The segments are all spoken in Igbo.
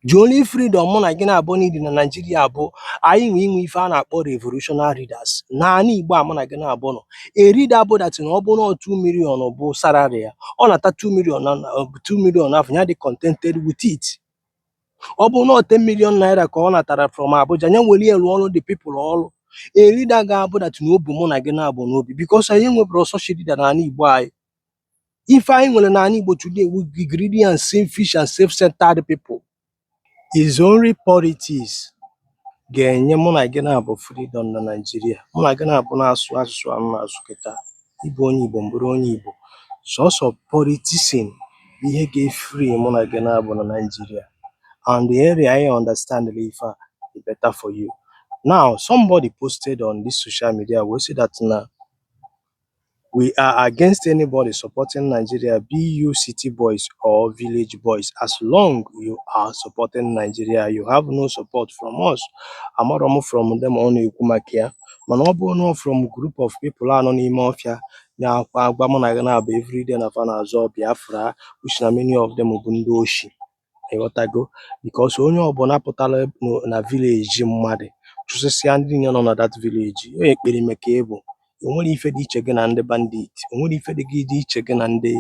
The only freedom mụ na gị na-abụ need na Nigeria bụ anyị nwe inwe ife a na-akpọ revolutionary leaders n'ala Igbo a mụ na gị na-abụ nọ. A leader bụ that na ọ bụ na 2 million bụ salary ya, ọ nata 2 million na 2 million afọ ya, dị contented with it. Ọ bụ na 10 million naira ka ọ natara from Abuja, ya were ya rụọ ọrụ the people ọrụ. A leader ga-abụ that na obu mụ na gị na-abụ n'obi, because anyị nwebụrụ such leader n'ala Igbo anyị. Ife anyị nwere n'ala Igbo today we greedy and selfish and self-centered people. Is only politics ga-enye mụ na gị na-abụ freedom na Nigeria. Mụ na gị na-abụ na-asụ asụsụ a m na-asụ kịta, ịbụ onye Igbo, m bụrụ onye Igbo, sọsọ politician bụ ihe ga-efree mụ na gị na-abụ na Nigeria. And the area I understand ife a, the better for you. Now, somebody posted on this social media wey say that na we are against anybody supporting Nigeria, be you city boys or village boys. As long you are supporting Nigeria, you have no support from us. Amarọ m from them ọ na-ekwu maka ya, mana ọ bụrụ na ọ from group of people a nọ n'ime ọfịa na-akwa agwa mụ na gị na-abụ everyday na fa na-azọ Biafra, which na many of them bụ ndị oshi. Ịghọtago? Because onye ọbụla pụtara na village mmadụ chụsịsịa ndị niile nọ na that village, onye ekperime ka ị bụ. O nwere ife dị iche gị na ndị bandit, o nwere ife dị gị dị iche gị na ndị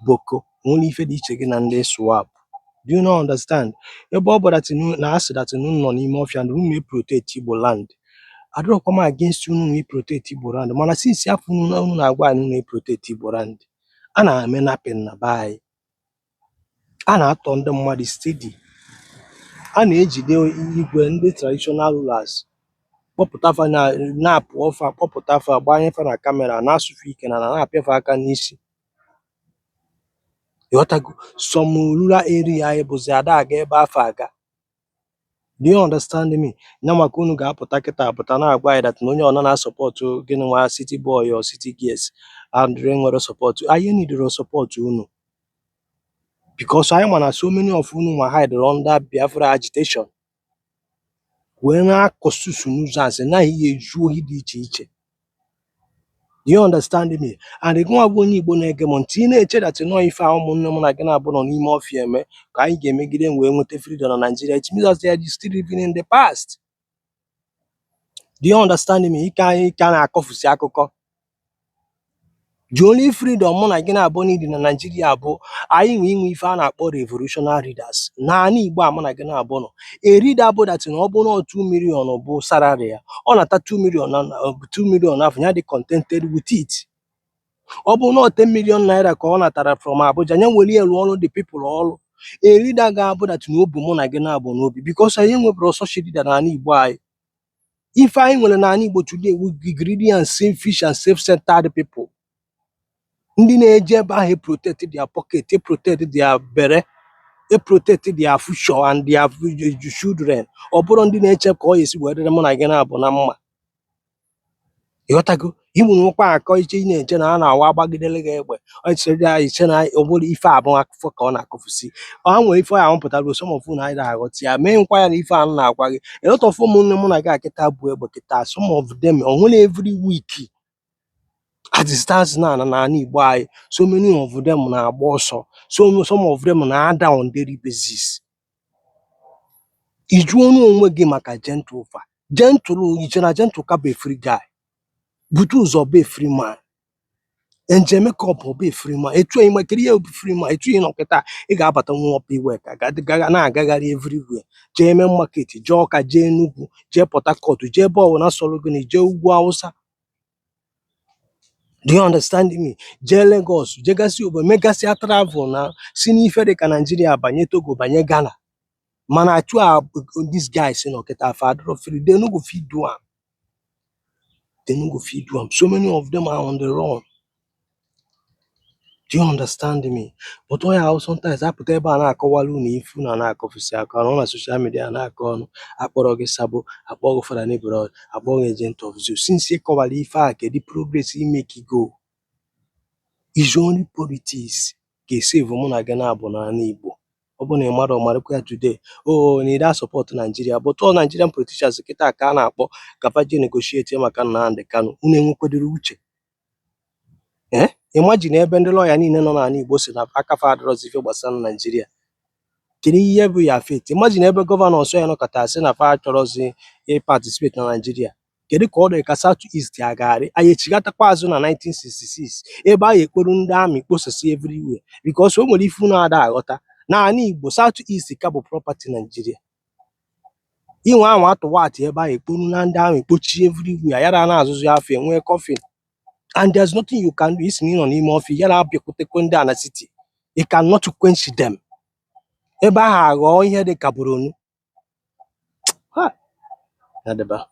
boko, o nwere ife dị iche gị na ndị ISWAP. Do you not understand? Ebe ọ bụ that na asị that unu nọ n'ime ọfịa na unu na-protect Igbo land, adịrọkwa m against unu na protect Igbo land, mana since afọ unu na-agwa anyị unu na-protect Igbo land, a na-eme napping na be anyị, a na-atọ ndị mmadụ steady, a na-ejide igwe, ndị traditional rulers, kpọpụta fa na na-apụ ọfa, kpọpụta fa, gbanye fa na camera, na-asụfe ike na na-apịa fa aka n'isi. Ịghọtago? Some rural area anyị bụzi ada aga ebe afọ aga. Do you understand me? Ya maka unu ga-apụta kịta apụta na-agwa anyị that na onye ọna na-asupport gịnị nwa city boy or city girls and nwere support anyị nidoro support unu, because anyị ma na so many of unu nwa hide under Biafra agitation wee na-akọsusu nuisance, naghị ezu ohi dị iche iche. Do you understand me? And gị nwa bụ onye Igbo na-ege m ntị, ị na-eche that nọọ ife a ụmụnne m na gị na-abụ nọ n'ime ọfịa eme ka anyị ga-emegide wee nweta freedom na Nigeria. It means that they are still living in the past. Do you understand me? Ike anyị ka na-akọfusi akụkọ. The only freedom mụ na gị na-abụ need na Nigeria bụ anyị nwe inwe ife a na-akpọ revolutionary leaders n'ala Igbo a mụ na gị na-abụ nọ. A leader bụ that na ọ bụ na 2 million bụ salary ya, ọ nata 2 million na 2 million afọ ya, dị contented with it. Ọ bụ na 10 million naira ka ọ natara from Abuja, ya were ya rụọ ọrụ the people ọrụ. A leader ga-abụ that na obu mụ na gị na-abụ n'obi, because anyị nwebụrụ such leader n'ala Igbo anyị. Ife anyị nwere n'ala Igbo today we greedy and selfish and self-centered people, ndị na-eje ebe ahụ protect their pocket, protect their bere, protect their future and their children. Ọ bụrụ ndị na-eche ka ọ esi wee dịrị mụ na gị na-abụ na mma. Ịghọtago? Ịmụ nwekwa akọ iche ị na-eche na a na-awa agbagidere gị egbe echere ya iche na ọ bụrụ ife abụ akụkọ ka ọ na-akọfusi. Ọ nwere ife ahụ pụtara. Some of unu anyị na-aghọta ya mee nkwa ya na ife ahụ na-agwa gị. A lot of ụmụnne mụ na gị akịta bụ egbe kịta, some of them ọ nwere every week as it stands now na n'ala Igbo anyị, so many of them na-agba ọsọ, so some of them na-ada on daily basis. Ị jụọ ọnụ onwe gị maka Gentle fa, Gentle, iche na Gentle ka bụ a free guy, bute ụzọ bụ a free man, Njem Makeup bụ a free man, etu ị kedu ihe bụ free man? Etu ị nọ kịta, ị ga-abata nwa ọpa iwe ka na-agagharị everywhere, jee main market, jee Ọka, jee Enugu, jee Port Harcourt, jee ebe ọbụla sọrọ gị, na jee ugwu Awụsa. Do you understand me? Jee Lagos, jegasị obodo, megasịa travel na si n'ife dị ka Nigeria banye Togo, banye Ghana. Mana atụ a these guys nọ kịta fa adịrọ free. They no go fit do am, they no go fit do am. So many of them are on the run. Do you understand me? But onye ahụ sometimes apụta ebe a na-akọwara unu ife unu a na-akọfusi akọ nọ na social media na-akọ ọnụ, akpọrọ gị sabo, akpọ gị Fulani blood, akpọ gị agent of zoo. Since ị kọwara ife a, kedu progress ime go? Is only politics ga-esave mụ na gị na-abụ n'ala Igbo. Ọ bụ na ị mara ọmarakwa ya today, oh, na ị support Nigeria, but all Nigerian politicians kịta ka a na-akpọ ka fa jee negotiate maka Nnamdi Kanu. Unu enwekwadoro uche? Eh, imagine ebe ndị lawyer niile nọ n'ala Igbo si na aka fa adịrọzi ife gbasara Naijiria. Kedu ihe bụ ya fate? Imagine ebe governor ya nọkọta sị na fa chọrọzi ị participate na Nigeria. Kedu ka ọ dị ka South East a ga-arị anyị echigatakwa azụ na 1966, ebe anyị ekporo ndị amị kposasi everywhere? Because o nwere ife unu ada aghọta n'ala Igbo, South East ka bụ property Nigeria. Inwe anwa atụwatị ebe ahụ, ekporu na ndị ahụ ekpochi everywhere, yara na-azụzụ afọ enwee coffin, and there's nothing you can do. Isi na ị nọ n'ime ọfịa, yara abịakwutekwe ndị a na city, you cannot quench them. Ebe ahụ aghọọ ihe dị ka Borno. Ha, ya dịba.